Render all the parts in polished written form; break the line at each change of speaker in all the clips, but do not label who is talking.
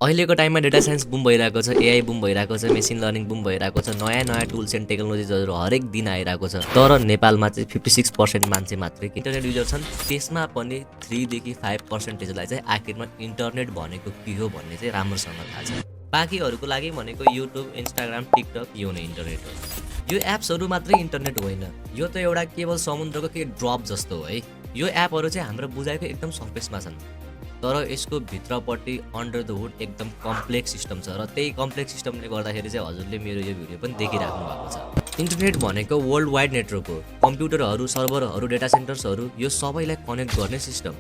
अहिलेको टाइममा data science boom भइरहेको छ, एआई बुम भइरहेको छ, मेसिन लर्निङ बुम भइरहेको छ, नयाँ टुल्स एन्ड टेक्नोलोजिजहरू हरेक दिन आइरहेको छ। तर नेपालमा चाहिँ 56% मान्छे मात्रै इन्टरनेट युजर छन्। त्यसमा पनि 3 देखि 5%लाई चाहिँ आखिरमा इन्टरनेट भनेको के हो भन्ने चाहिँ राम्रोसँग थाहा छ। बाँकीहरूको लागि भनेको युट्युब, इन्स्टाग्राम, टिकटक यो नै इन्टरनेट हो। यो एप्सहरू मात्रै इन्टरनेट होइन, यो त एउटा केवल समुद्रको के ड्रप जस्तो हो है। यो एपहरू चाहिँ हाम्रो बुझाइको एकदम सर्फेसमा छन्, तर यसको भित्रपट्टि अन्डर द हुड एकदम कम्प्लेक्स सिस्टम छ र त्यही कम्प्लेक्स सिस्टमले गर्दाखेरि चाहिँ हजुरले मेरो यो भिडियो पनि देखिराख्नु भएको छ। इन्टरनेट भनेको वर्ल्ड वाइड नेटवर्क हो। कम्प्युटरहरू, सर्भरहरू, डेटा सेन्टर्सहरू यो सबैलाई कनेक्ट गर्ने सिस्टम।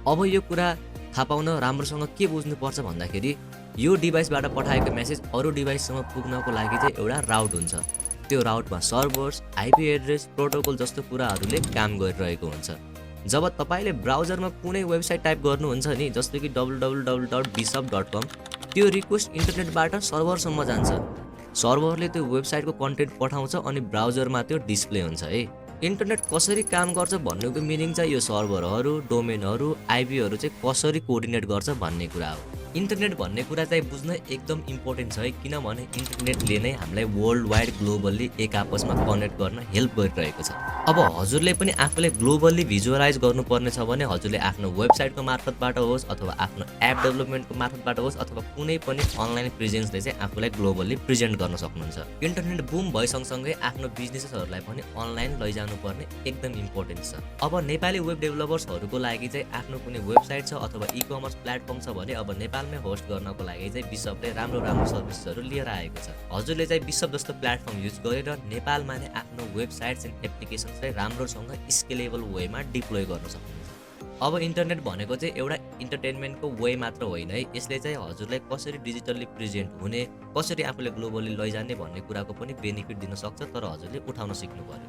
अब यो कुरा थाहा पाउन राम्रोसँग के बुझ्नुपर्छ भन्दाखेरि यो डिभाइसबाट पठाएको मेसेज अरू डिभाइससम्म पुग्नको लागि चाहिँ एउटा राउट हुन्छ। त्यो राउटमा सर्भर्स, आइपी एड्रेस, प्रोटोकल जस्तो कुराहरूले काम गरिरहेको हुन्छ। जब तपाईँले ब्राउजरमा कुनै वेबसाइट टाइप गर्नुहुन्छ नि, जस्तो कि www.bishop.com, त्यो रिक्वेस्ट इन्टरनेटबाट सर्भरसम्म जान्छ। सर्भरले त्यो वेबसाइटको कन्टेन्ट पठाउँछ अनि ब्राउजरमा त्यो डिस्प्ले हुन्छ है। इन्टरनेट कसरी काम गर्छ भन्नेको मिनिङ चाहिँ यो सर्भरहरू, डोमेनहरू, आइपीहरू चाहिँ कसरी कोअर्डिनेट गर्छ भन्ने कुरा हो। इन्टरनेट भन्ने कुरा चाहिँ बुझ्न एकदम इम्पोर्टेन्ट छ है, किनभने इन्टरनेटले नै हामीलाई वर्ल्ड वाइड ग्लोबल्ली एक आपसमा कनेक्ट गर्न हेल्प गरिरहेको छ। अब हजुरले पनि आफूले ग्लोबल्ली भिजुअलाइज गर्नुपर्ने छ भने हजुरले आफ्नो वेबसाइटको मार्फतबाट होस् अथवा आफ्नो एप डेभलपमेन्टको मार्फतबाट होस् अथवा कुनै पनि अनलाइन प्रेजेन्सले चाहिँ आफूलाई ग्लोबल्ली प्रेजेन्ट गर्न सक्नुहुन्छ। इन्टरनेट बुम भइसँगसँगै आफ्नो बिजनेसेसहरूलाई पनि अनलाइन लैजानुपर्ने एकदम इम्पोर्टेन्ट छ। अब नेपाली वेब डेभलपर्सहरूको लागि चाहिँ आफ्नो कुनै वेबसाइट छ अथवा इ कमर्स प्लेटफर्म छ भने अब नेपालमै होस्ट गर्नको लागि चाहिँ बिशपले राम्रो सर्भिसहरू लिएर आएको छ। हजुरले चाहिँ बिशप जस्तो प्लेटफर्म युज गरेर नेपालमा नै आफ्नो वेबसाइट्स एन्ड एप्लिकेसन्स चाहिँ राम्रोसँग स्केलेबल वेमा डिप्लोय गर्न सक्नुहुन्छ। अब इन्टरनेट भनेको चाहिँ एउटा इन्टरटेनमेन्टको वे मात्र होइन है, यसले चाहिँ हजुरलाई कसरी डिजिटल्ली प्रेजेन्ट हुने, कसरी आफूले ग्लोबली लैजाने भन्ने कुराको पनि बेनिफिट दिन सक्छ, तर हजुरले उठाउन सिक्नु पर्यो।